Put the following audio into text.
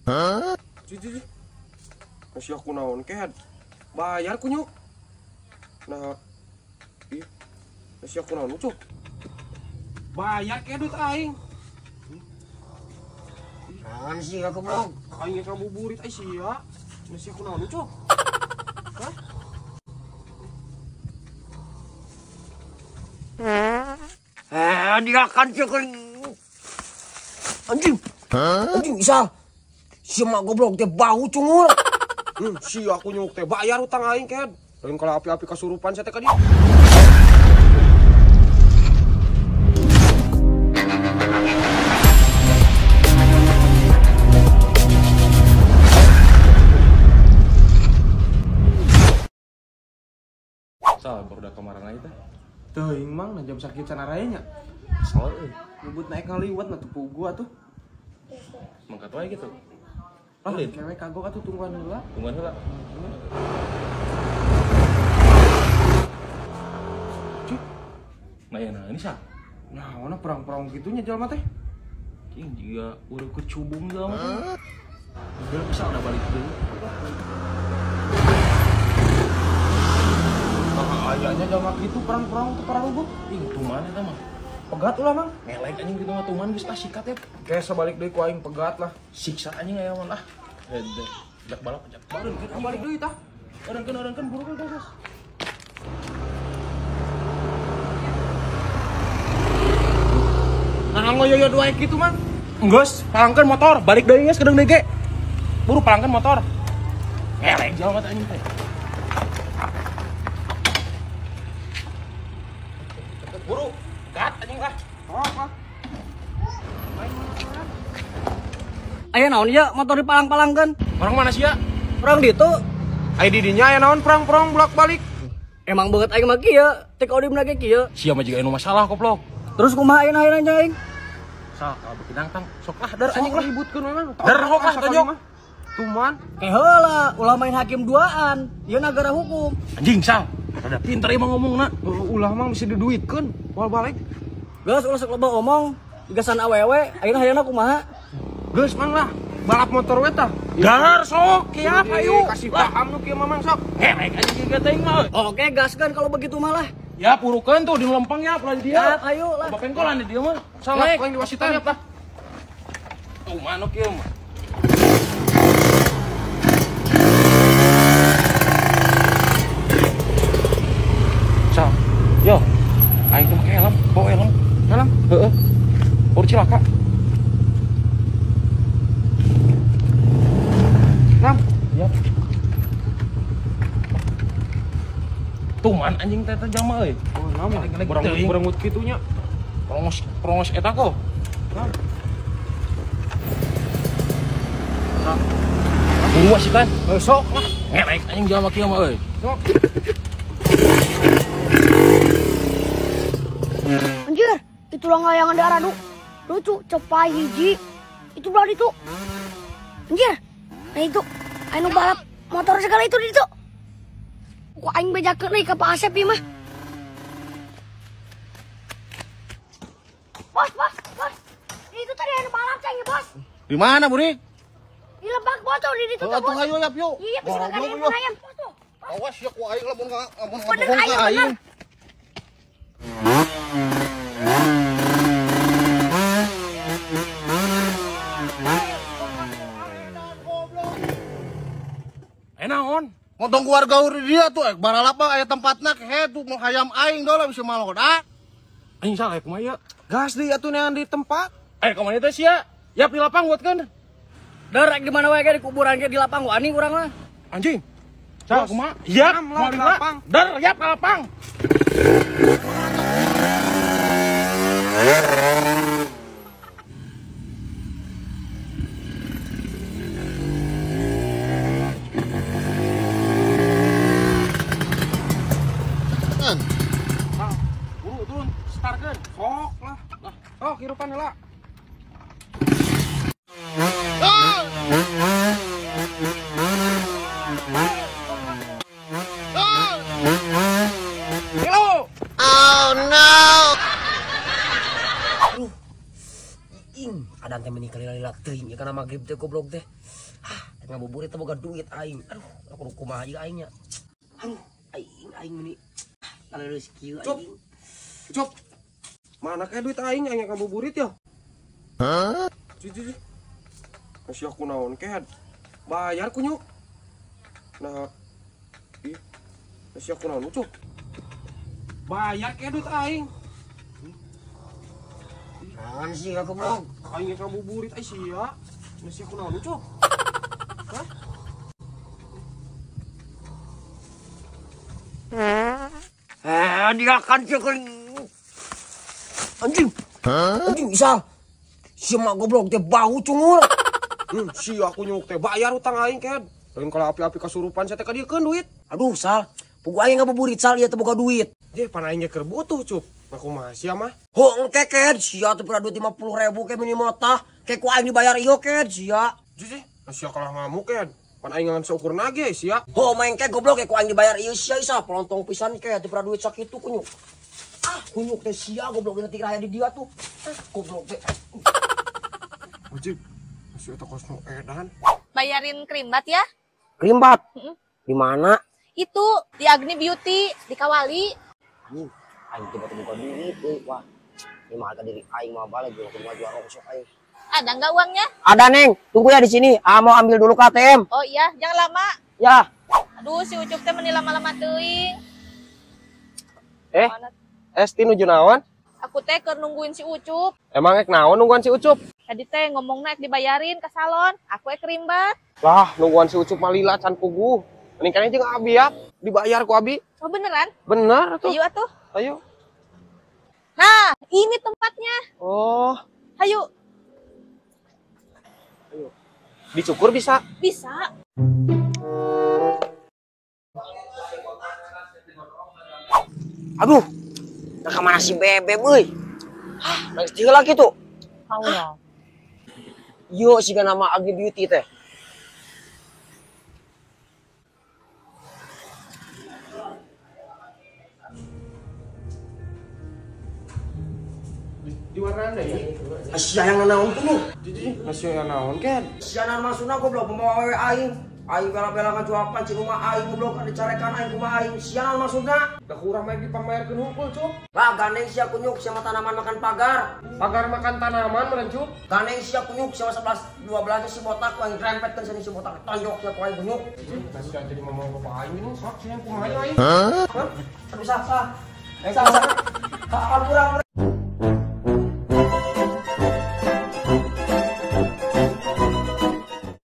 Hah? Cuy. Masih aku naon kehed. Bayar kunyuk. Nah. Ih. Masih aku naon lucu. Bayar ke duit aing. Naon sih aku goblok. Aing ngabuburit ai sia. Masih aku naon lucu. Hah? Dia akan cekel. Anjing. Anjing Isal. Si mak goblok teh bau cungul. Si aku nyuk teh bayar utang aing kehed. Lain kalau api-api kasurupan saya teh ka dieu. Sal, baru udah kemarin aja teh. Teuing mang, nah jam sakit can araya nya. Kesel euy. Ngebut naik ngaliwat nah tepu gua tuh. Mangkat wae gitu. Ah, kewe kagok atuh tungguan heula. Tungguan heula. Cuk. Nah, ya, nah ini sah. Nah, mana perang-perang gitunya jelema teh. Cing juga udah kecubung jelema teh. Udah bisa udah balik deui. Nah, ayahnya jelema kitu perang-perang teh pararuguh. Ih, tuman eta mah. Pegat ulah mang. Ngelek anjing kitu mah tuman geus ah sikat ya. Kayak sebalik deui ku aing pegat lah. Siksa anjing aya mah ah. Hede. Jak balap jak. Eureunkeun balik deui tah. Eureunkeun buru geus. Nah, ngoyoyo dua kitu mang. Geus, palangkeun motor, balik deui geus kedeung deui ge. Buru palangkeun motor. Ngelek jelema teh anjing teh. Buru, gat anjing lah. Oh, ah. Aya naon ieu motor dipalang-palangkeun? Orang mana sih ya? Orang ditu. Aya di dinya aya naon perang-perang bolak-balik. Emang banget aing mah kieu, teh odim lagi kieu. Sia mah jiga anu masalah goblok. Terus kumaha ayeuna ayeuna aing? Sal, kalau beuki nangtang sok lah dar anjing lah ributkeun memang. Dar hok lah tonjok. Tuman. Ke heula, ulah main hakim duaan. Ieu nagara hukum. Anjing sal. Rada pinter emang ngomongna. Ulah mang bisa diduitkeun. Moal balik. Geus ulah sok loba omong, digasan awewe, ayeuna hayana kumaha? Geus mang lah, balap motor we tah. Dar sok, kieu ayo. Kasih paham nu kieu mamang sok. Ngelek anjing kieu teuing mah. Oke, gaskeun kalau begitu malah. Ya purukeun tuh di lempeng ya, pulang dia. Ya, ayo lah. Bapak pengkolan di dia mah. Salah ku yang diwasitan lah. Tuh manuk kieu mah. Sal. Yo. Aing teh make helm, bawa helm. Helm? Heeh. Baru cilaka. Nam. Ya. Tuman anjing teh teh jama euy. Oh, nama. Berengut kitunya. Prongos eta kok. Nam. Nam. Buru wasitan. Sok lah. Ngelek anjing jama kieu mah euy. Sok. Anjir, itu layangan darah nu. Lucu, cepai hiji. Itu belah itu. Anjir. Nah itu, anu balap motor segala itu di itu. Ku aing bejakeun euy ka Pak Asep ieu mah. Bos, bos, bos. Di itu tadi anu balap cai, bos. Di mana, Buri? Di lebak bos tuh, di itu tuh, bos. Ayo yap yuk. Iya, bisa ka dieu ayam, bos tuh. Awas ya ku aing lamun ngabohong ka aing. Naon? Motong keluarga uri dia tuh, baralap mah aya tempatna kehe tuh mau hayam aing dola bisa malot ah. Anjing salah kumaha ieu? Gas deui atuh neangan di tempat. Ka mana teh sia? Yap di lapang buatkeun. Dar rek di mana wae ge di kuburan ge di lapang wani urang mah. Anjing. Salah kumaha? Yap, mau di lapang. Dar yap ka lapang. Buru turun, starkeun. Sok lah. Sok hirupan heula. Hello. Oh no. Aduh, Teuing ya kana magrib teh goblok teh. Ah, ngabuburit teh boga duit aing. Aduh, aku kumaha ieu aing nya. Aduh, aing aing meni. Kalau kieu aing. Cup. Mana kayak duit aing aing ngabuburit ya? Hah? Cici. Masih aku naon kehed. Bayar kunyuk. Nah. Ih. Masih aku naon cup. Bayar kayak duit aing. Naon sih goblok? Aing ngabuburit ai sia. Masih aku naon cup. Hah? Dia akan syukur. Anjing. Anjing Isal. Si mak goblok teh bau cungur. Si aku nyuk teh bayar utang aing ked. Lain kalau api-api kasurupan saya teh kadieukeun duit. Aduh Sal, pugu aing ngabuburit Sal ieu teh boga duit. Deh pan aing ge keur butuh cup. Aku mah sia mah. Ho engke ked, sia teh pernah duit 50.000 ke minimal tah. Ke ku aing dibayar ieu ked sia. Jih, sia kalah ngamuk ked. Pan aing ngan seukur nage sia. Ho main ke goblok ke ku aing dibayar ieu sia Isal, pelontong pisan ke teh pernah duit sakitu kunyuk. Ah, kunyuk teh sia goblok teh raya di dia tuh. Ah, goblok teh. Wajib. Masih eta kos nu edan. Bayarin krimbat ya? Krimbat? Di mana? Itu di Agni Beauty di Kawali. Anjing, aing teh batu buka duit euy. Wah. Ini mah harga diri aing mah balik jual kumaha jual rongsok aing. Ada nggak uangnya? Ada, Neng. Tunggu ya di sini. Ah, mau ambil dulu ke ATM. Oh iya, jangan lama. Ya. Aduh, si Ucup teh meni lama-lama teuing. Esti nuju naon? Aku teh keur nungguin si Ucup. Emang ek naon nungguan si Ucup? Tadi teh ngomongna ek dibayarin ke salon, aku ek krimbat. Lah, nungguan si Ucup mah lila can puguh. Mending kene jeung abi ya, dibayar ku abi. Oh beneran? Bener tuh. Ayo atuh. Ayo. Nah, ini tempatnya. Oh. Ayo. Ayo. Dicukur bisa? Bisa. Aduh. Nah, kemana si Bebeb euy? Hah, nangis juga lagi tuh. Allah. Yo, siga nama Agni Beauty teh. Di warna ya? Sia yang naon tuh. Jiji, sia yang naon ken? Sia naon maksudna goblok pembawa wewe aing. Aing bela-bela ngajual cing rumah aing goblok dicarekan aing kumaha aing. Sia naon maksudna? Da kurang mah dipangbayarkeun hungkul, Cup. Lah gandeng sia kunyuk sia mah tanaman makan pagar. Pagar makan tanaman meureun, Cup. Gandeng sia kunyuk sia 11 12 si botak ku aing rempetkeun sini si botak tonjok sia ku aing kunyuk. Sia jadi ngomong bapak aing ini sok sia kumaha aing. Hah? Aduh sah sah. Sah sah. Ampura.